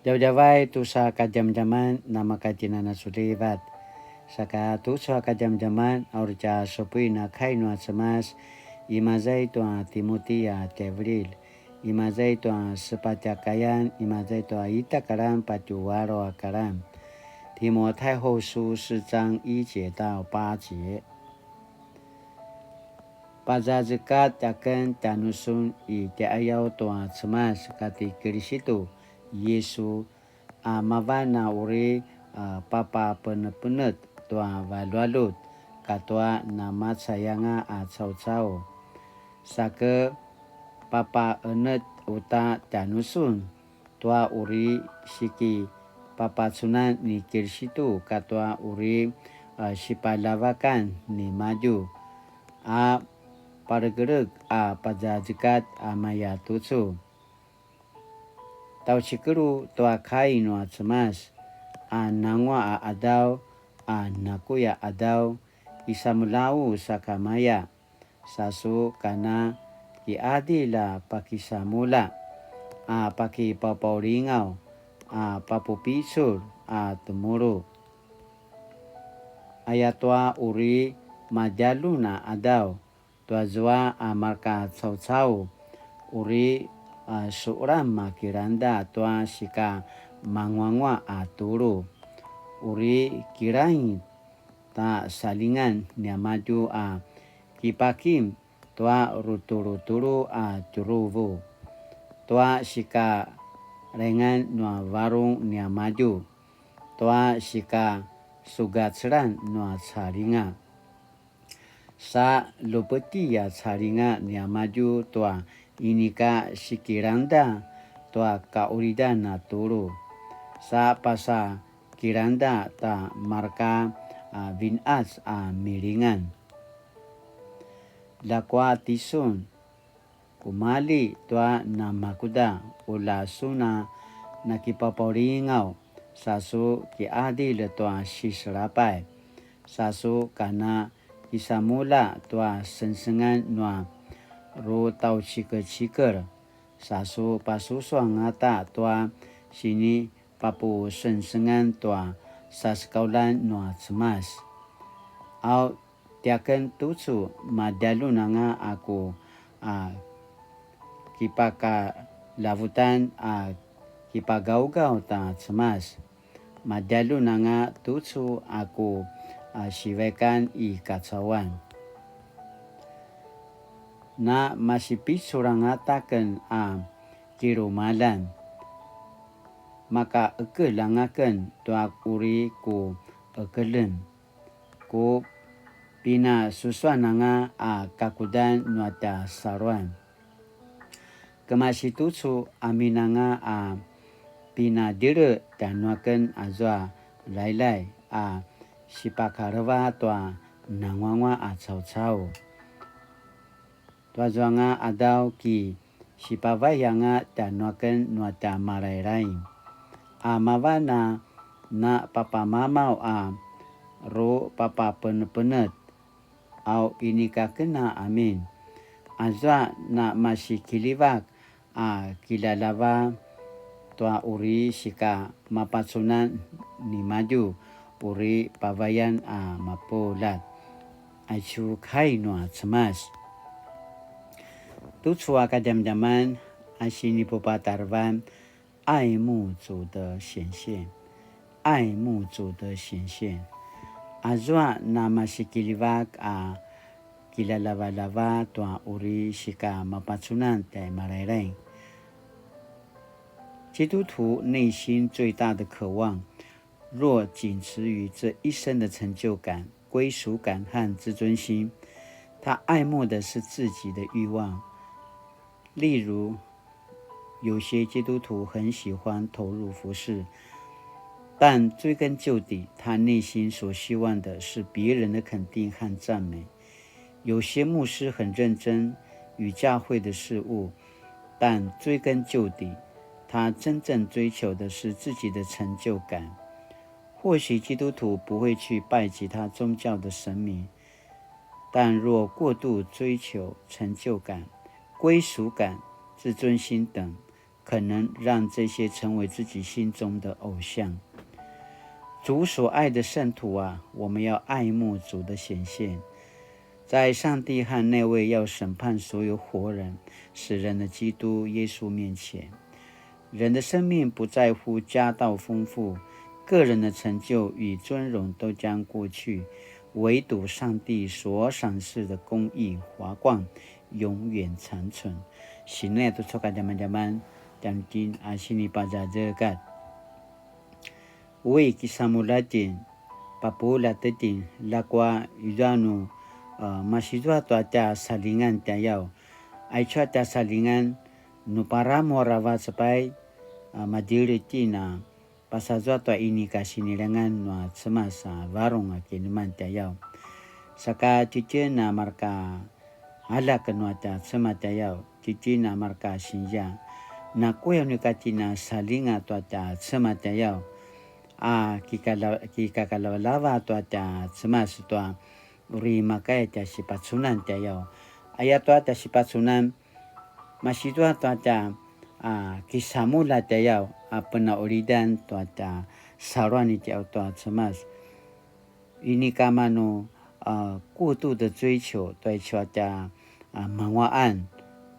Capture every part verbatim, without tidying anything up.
Djavadjavay tusa kadjamadjaman namakatjinanasulivat. Saka tucu a kadjamadjaman a uri tja supuin a kai nua Cemas, imaza i tua Timuti a tjaivililj, imaza i tua sepatj a kayan, imaza i tua ita a kalan patje alu a kalan. 提摩太后書四章一节到八节。 Pazazekatj aken tjanusun i tjaiqayaw tua Cemas kati Kilisitu Yisu, a mavan a uri, a, papapenepenetj tua valjualjut katua namacayanga a caucau. Sake papaenetj uta tjanusun tua uri sikipapacunan ni Kilisitu katua uri, a, sipaljavakan nimadju, a palegeleg a pazazekatj a maya tucu. Tjaucikelu tua kai nua Cemas, a nanguaq a qadaw, a nakuya qadaw, kisamuljau sakamaya, sa su kana kiqadilj a pakisamulja, a pakipaupaulingaw, a papupicul a temulu. Ayatua uri madjaljun a qadaw, tuazua a marka caucau, uri, a, suqelam a kilangda tua sika manguanguaq a tulu, uri kilaing ta salingan niamadju a kipakim tua rutulutulu a tjuruvu, tua sika lengan nua varung niamadju, tua sika sugacelan nua calinga. Sa lupeti a calinga niamadju tua inika sikilangda tua kaqulidan a tulu. Sa pasa kilangda ta marka, a, vinqac a milingan. Ljakua tisun, kumalji tua namakuda, ula sun a nakipapaulingaw, sa su kiqadilj tua siselapay, sa su kana kisamulja tua sengsengan nua rutjaucikecikel, sa su pasusu angata tua sinipapusengsengan tua sasekauljan nua Cemas. Au tiaken tucu madjaljun anga a ku, a, kipakalavutan a kipagaugaw ta Cemas. Madjaljun anga tucu a ku, a, sivaikan i kacauan. Na masipicul angata aken a kilumaljan. Maka ekelj anga aken tua uri ku ekeljen. Ku pinasusuan anga a kakudan nua tja saluan. Kemasi tucu amin anga a pinadjele tjanuaken azua lailai a sipakaleva tua nanguanguaq a caucau. Tuazuanga qadaw ki sipavai anga tjanuaken nua tja malailai. A mavan a na papamamaw a ru papapenepenetj, au inika aken a amin. Azua na masikiljivak a kilalava tua uri sika mapacunan nimadju uri pavayan a mapuljat. Aicu kai nua Cemas. Tucu a kadjamadjaman a sinipupatarevan 爱慕主的显现, 爱慕主的显现. Azua na masikiljivak a kilalavalava tua uri sika mapacunan tjai malailai. 基督徒内心最大的渴望，若仅止于这一生的成就感、归属感和自尊心，他爱慕的是自己的欲望。例如，有些基督徒很喜欢投入服侍，但追根究底，他内心所希望的是别人的肯定和赞美。有些牧师很认真于教会的事务，但追根究底，他真正追求的是自己的成就感。或许基督徒不会去拜其他宗教的神明，但若过度追求成就感、归属感、自尊心等，可能让这些成为自己心中的偶像。主所爱的圣徒啊，我们要爱慕主的显现。在上帝和那位要审判所有活人、死人的基督耶稣面前，人的生命不在乎家道丰富，个人的成就与尊荣都将过去，唯独上帝所赏赐的公义华冠永远长存。Sinaya tucu a kadjamadjaman, tjanuitjen a sinipazazekat. Ui, kisamulja itjen, papuljat itjen, ljakua izua nu, a, masizua tua tja salingan tjayaw. Aicu a tja salingan, nu paramu aravac pai, a, madjilj itjen a, pasazua tua inika siniljangan nua Cemas a varung a kineman tjayaw. Saka tjitjen a marka aljak nua tja Cemas tjayaw, tjitjen a marka sinzia. Nakuya nu ika tjen a salinga tua tja Cemas tjayaw, a kikala-, kikakalavalava tua tja Cemas tua uri makaya tja sipacunan tjayaw. Ayatua tja sipacunan, masizua tua tja, a, kisamulja tjayaw, a, penaulidan tua tja saluan itjayaw tua Cemas. Inika manu, a, 过度的追求 tua aicu a tja, a, manguaqan,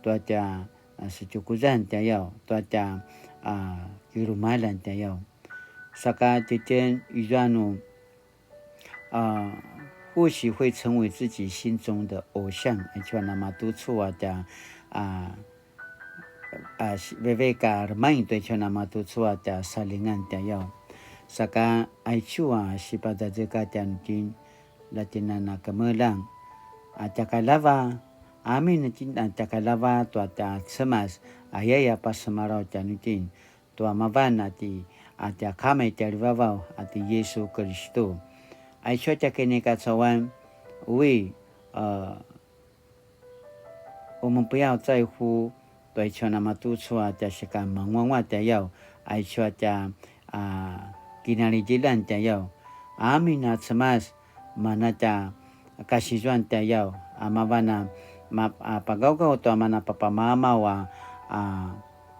tua tja, a, setjukuzan tjayaw, tua tja, a, kilumalan tjayaw. Saka tjitjen izua nu, a, 或许会成为自己心中的偶像。Aicu a namatucu a tja, a, a, si-, veveka remaing tu aicu a namatucu a tja salingan tjayaw. Saka aicu a sipazazekatj tjanuitjen, ljatjen a na kemeljang, a, tjakalava, amin itjen a tjakalava tua tja Cemas, ayaya pasemalaw tjanuitjen, tua mavan a ti, a tja Kama i tjalivavaw a ti Yisu Kilistu. Aicu a tja kinikacauan, ui, a, 我们不要在乎 tua aicu a namatucu a tja sika manguanguaq tjayaw, aicu a tja, a, kinalidjilan tjayaw. Amin a Cemas, mana tja kasizuan tjayaw, a mavan a, ma-, a, pagawgaw tua mana papamamaw a, a,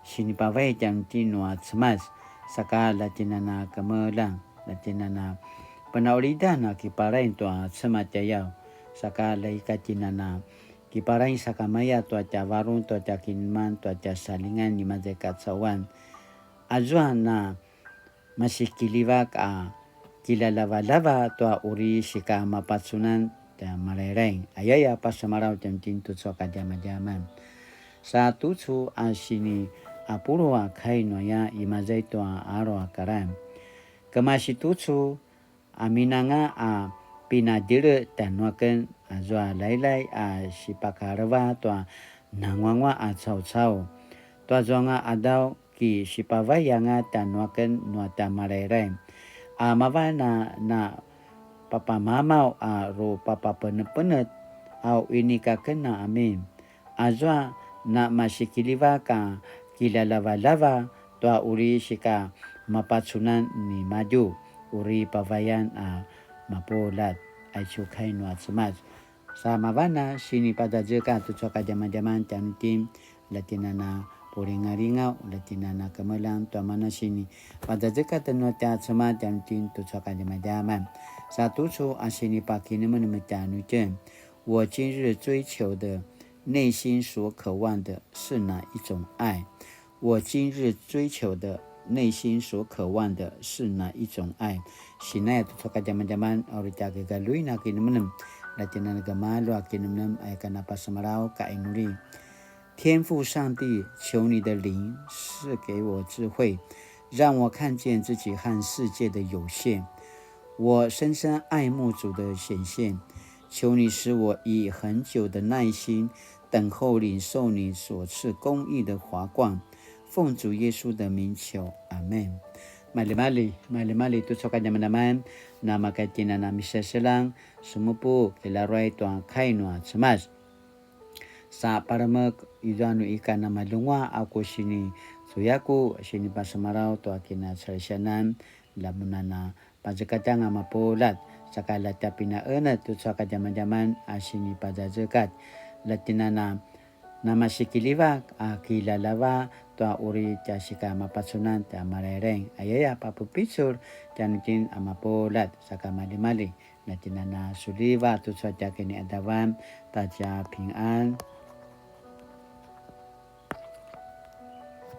sinipavay tjanuitjen nua Cemas, saka ljatjen a na kemeljang, ljatjen a na penaulidan a kiparain tua Cemas tjayaw, saka ljaka tjen a na kiparain sakamaya tua tja varung, tua tja kineman, tua tja salingan, imaza i kacauan. Azua na masikiljivak a kilalavalava tua uri sika mapacunan tja Malailaing. Ayaya pasemalaw tjanuitjen tucu a kadjamadjaman. Sa tucu a sini a pulu a kai nuaya imaza i tua alu a karan. Kemasi tucu, aminanga a pinadjele tjanuaken azua lailai a sipakaleva tua nanguanguaq a caucau. Tua zuanga qadaw ki sipavayanga tjanuaken nua tja Malailaing. A mavan a na papamamaw a ru papapenepenet, au inika ken a amin. Azua na masikiljivak a kilalavalava tua uri sika mapacunan nimadju, uri pavayan a mapuljat, aicu kai nua Cemas. Sa mavan a sinipadazeka tucu a kadjamadjaman tjanuitjen, ljatjen a na pulingalingaw, ljatjen a na kemeljang tua mana sinipadazeka tjanuitjen tua Cemas tjanuitjen tucu a kadjamadjaman. Sa tucu a sinipakinemenem tjanuitjen. 我今日追求的，内心所渴望的是哪一种爱？我今日追求的，内心所渴望的是哪一种爱？Sinaya tucu a kadjamadjaman, a uri tja kigaljuin a kinemenem, ljatjen a na gemalju a kinemenem, aya ken a pasemalaw ka inuli. 天父上帝，求你的灵赐给我智慧，让我看见自己和世界的有限。我深深爱慕主的显现，求你使我以恒久的耐心等候领受你所赐公义的华冠。奉主耶稣的名求，阿们。Maljimalji, maljimalji tucu a kadjamadjaman, na maka tjen a na miseselang, semupu, kilaruay tua kai nua Cemas. Sa palemek izua nu ika namalunguaq a ku sini cuyaku, sinipasemalaw tua kinacalisianan, lamunan a pazekatjanga mapuljat, saka lja tja pinaenet tucu a kadjamadjaman a sinipazazekat, ljatjen a na Namasikiljivak a kilalava tua uri tja sika mapacunan tja Malaileng, ayaya papupicul tjanuitjen a mapuljat saka malimali. Na tjinana suliva tucu a tja kiniadavan ta tja pingan.